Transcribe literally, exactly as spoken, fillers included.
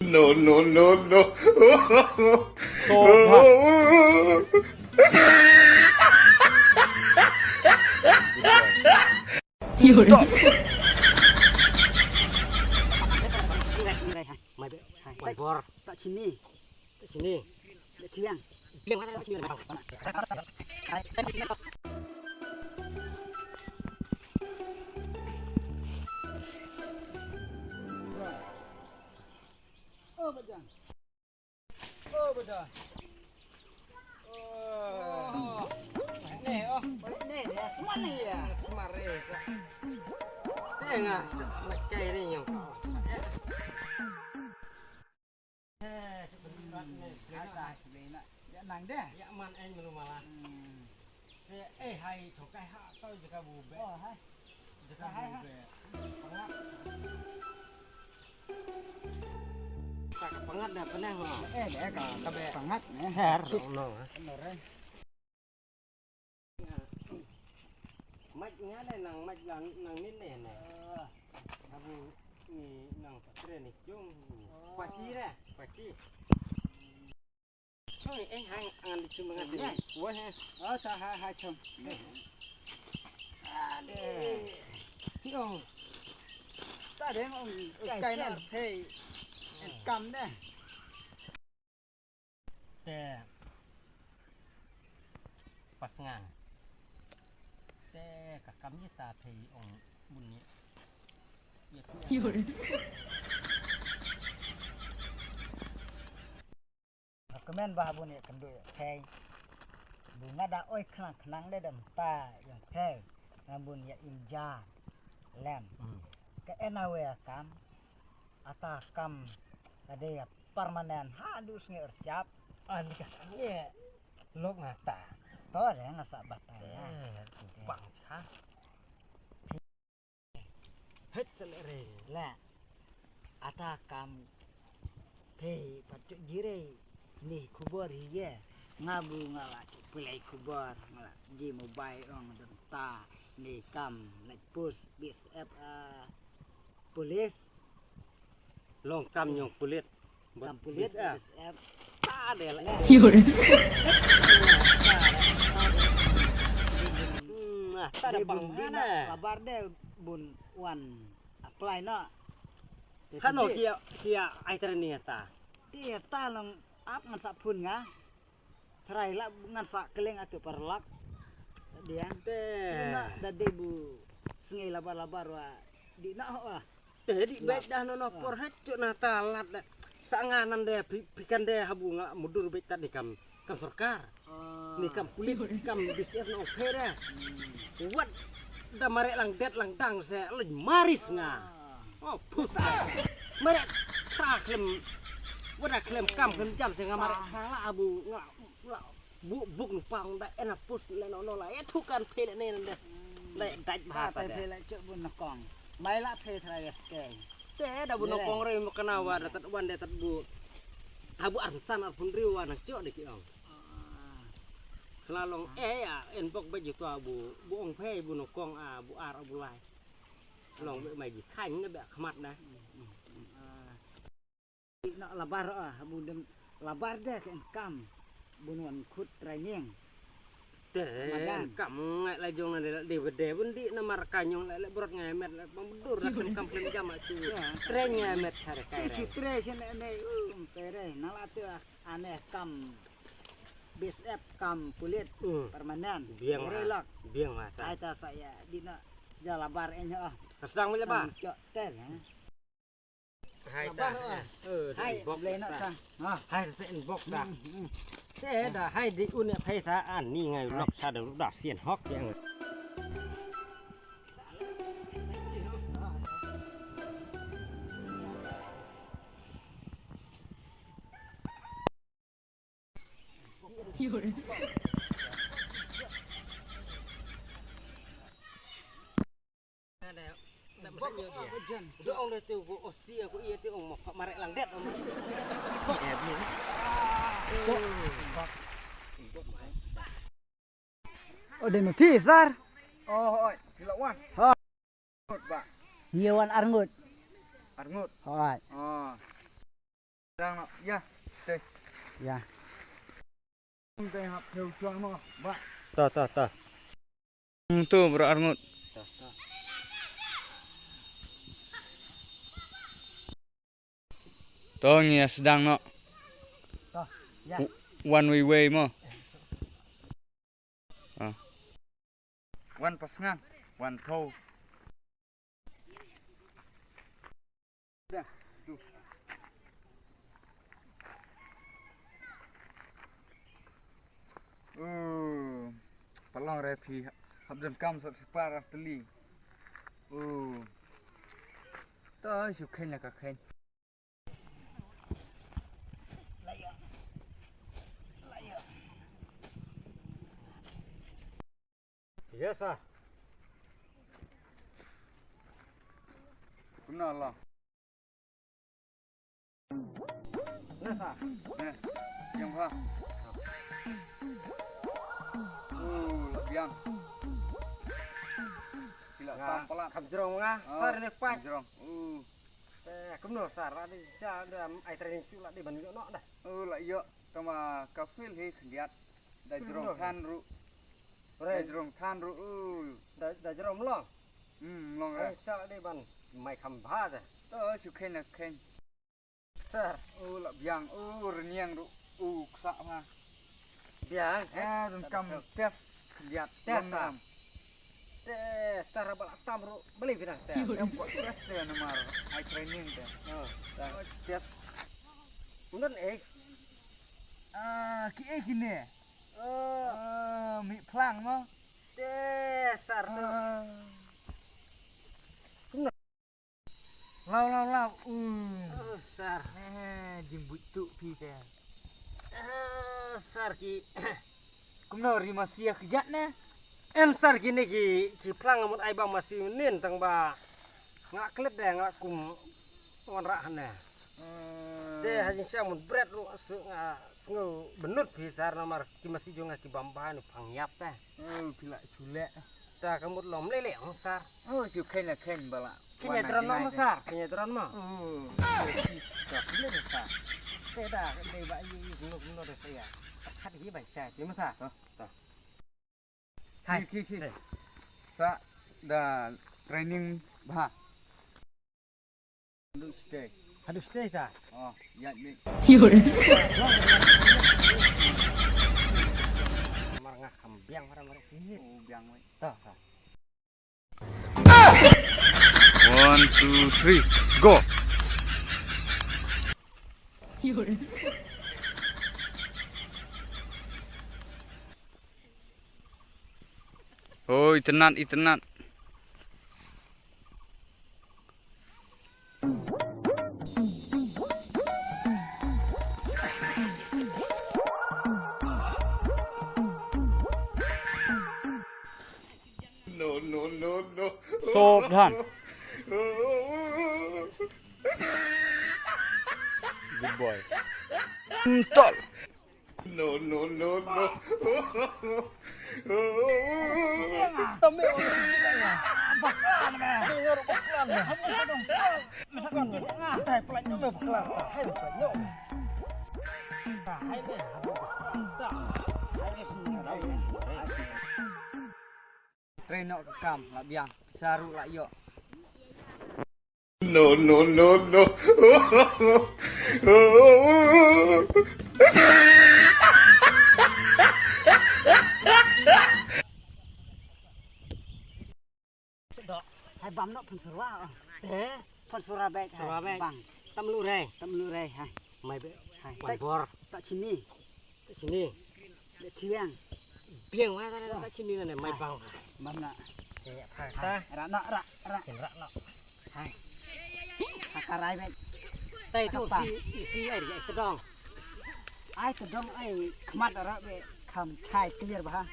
No, no, no, no. Ka pangat da penang. Eh, da ka pangat ne. Her. Maj nga ne nang maj lang nang nin ne ne. Abu ni nang patre ni jong. Pati re, pati. Chung eh hang angan di chung ngat ni. Wah eh. Oh, ta ha ha chung. Ade. Yo. Ta de ngom kai na thei. En kam de. Te pas ngan. Te ka kam ïa ta thei ong bun ïa. Ïa tu. Ka kmen ba bun ïa kynduh ïa thei. Bu nga da oi khnang khnang de dam ta ïa thei. Nga bun ïa im ja lem. Ka en awe kam. Ata kam ka dei permanent ha du sngi er chap. An ka ye lok na ta. To re nga sa batai na. Eh, pang cha. Het sel re la. Ata kam pe pat tu jire ni khubor hi ye. Nga bu nga la ki pelai khubor nga la ji mobile ong dam ta ni kam na pus bis ep a. Police. Long kam nyong pulit. Kam pulit, B S F. B S F. Ta de la. Yur. Hmm, nah, ta de bang bun dina. Labar de bun wan apply no. Hano kia, kia ai training ta. Ti ta long ap ngan sa phun nga. Trai la ngan sa keleng atu paralak. Dia. Te. Cuma da dei bu sngi labar-labar wa di na ho wa. Te di baik dah nono por het cuk na ta lad dah. Sa nga nan de pi-, pikan de habu nga mudur baik tat ni kam, kam sorkar. Ni kam pulit, kam B S F no phe de. Wat da marek lang det lang dang se lej maris nga. Oh, pus. Marek tra klem. Wada klem kam klem jam se nga marek tra la abu nga la bu buk nu pang da ena pus le no no la. E thu kan phe le ne ne. Le dai ba ta phe le chok bu na kong. Mai la phe tra yes ke. Te da bu na kong re mo kana wa da tat wan de tat bu. Abu arsan ar pun riu wa na chok de ki ong. Sla long eh ya en bok ba ju to abu bu ong phe bu na kong abu ar abu lai. Long be mai ji khan ne be khmat na. Na labar ah bu deng labar de ke kam bu nuan khut training. Te kam ngai la jong na de de de bun di na mar ka nyong le brot ngai met le pang dur la kam klem jam chu. Train ngai met chare kai. Chu tre chen ne um pere na la te ane kam B S F kam pulit permanent. Biang re lak. Biang ma ta. Ai ta sa ya di na ja labar en ha. Kasang mele ba. Chok ter ha. Hai ta. Hai bok le na ta. Hai se en bok ta. Te da hai di un hai ta an ni ngai lok sa da da sien hok yang. O de me phi sar. Oh, hoi, phi la wan. Ha. Ngut ba. Ngi wan arngut. Arngut. Hoi. Oh. Dang no, ïa. Te. Ïa. Te hap theu chua mo, ba. Ta, ta, ta. Hmm, tu, bro Arngut. Ta, ta. To ngi sdang no. Ta, ïa. W-, wan wei wei mo. Ah. Wan pasngan, wan thau. Uh, palong re phi hap donkam sat separ ar teli. Uh. To shu khein la ka khein. Yes, sir. Kumno la? Yes, sir. Yes. Yang ha. Oh, la biang. Kila tam palat. Kam jrong nga. Oh, sir ne pat. Kam jrong. Oh. Eh, kumno sir, la dei sa da ai training shu la dei ban ïoh noh da. Oh, la ïoh tang ma ka field hi khyndiat. Da jrong than ruh. Da jrong than ruh. Oh. Da, da jrong long. Hmm, long ra. Ai sa dei ban mai kham bha da. To shu khein na khein. Sir. Oh, la biang. Oh, rniang ruh. Oh, ksa ma. Biang, eh? Eh, donkam test khyndiat. Test, sir. Te sir ba la tam ruh balei phi nang test? Em kwah test te namar ai training te. Oh, test. Ngan eh. Ah, ki eh kine. Oh. Ah, mi phlang mo. Te sir tu. Ah. Kumno? Law, law, law. Uh. Oh, sir. Eh, jingbuit tu phi te. Eh, sir ki. Kumno ri masi ïa kjat ne? Em sir kine ki, ki phlang mut ai ba masi nin tang ba nga klet de nga kum wanrah ne. Hmm. Te ha jingshisha mut bret ruh nga sngew bynnud phi sir namar ki masi jong nga ki bam bha ne phang ïap te. Oh, phi la shu leh. Ta ka mut lom lele ong sir. Oh, shu khein la khein ba la. Khein ïa dron mo sir, khein ïa dron mo. Oh, ka khein ïa sir. Te da dei ba ïa ïa kumno kumno de sir. Khat hi ban shai phi mo sir. Oh, ta. Hai. Ki, ki, ki. Sa da training bha. Haduh stage. Haduh stage ah. Oh, ïa ni. Mar nga kham biang mar mar. Oh, biang wei. Ta, ta. One, two, three, go. Oh, itynnat, itynnat. No, no, no, no. Sop dhan. Good boy. Ntol. No, no, no, no. Trei noh ka kam la biang, pisa ruh la ïoh. No, no, no, no. Hai bam noh phan surwa. Eh? Phan surwa bek. Surwa bek. Bang. Tam lu rei. Tam lu rei hai. Mai bek. Hai. Wan bor. Tak sini. Sini. Bek thiang. Biang wa ta ta sini ne mai bang. Mam na. Hai. Ra na ra ra. Kin ra na. Hai. Ha ka rai bek. Tai tu si si ai ri ai tdong. Ai tdong ai khmat ra bek kham chai clear ba ha.